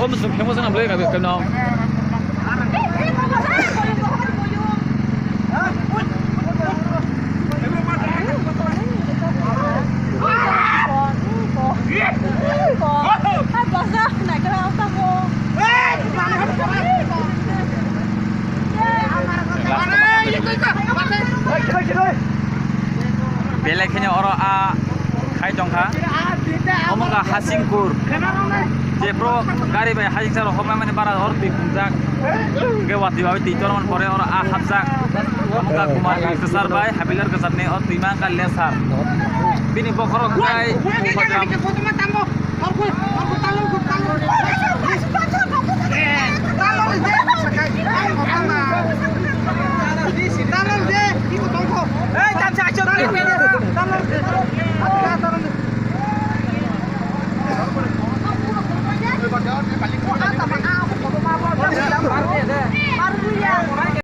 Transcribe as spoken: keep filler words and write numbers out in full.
Famous, famous na bwlai kabe kano. Belai kheno oro a khai tongkha. Omo wngkha Hasingpur. Je bro gari bai Hasingsa rok hokmai mani bara oro twi phungjak. Hwnkhe watwi bai twi tormani pore oro a hapjak. Omo wngkha Kumar Kwchar bai Habilar Kwcharni o twima wngkha lesar. Bini bokhorok wngkha Bujam.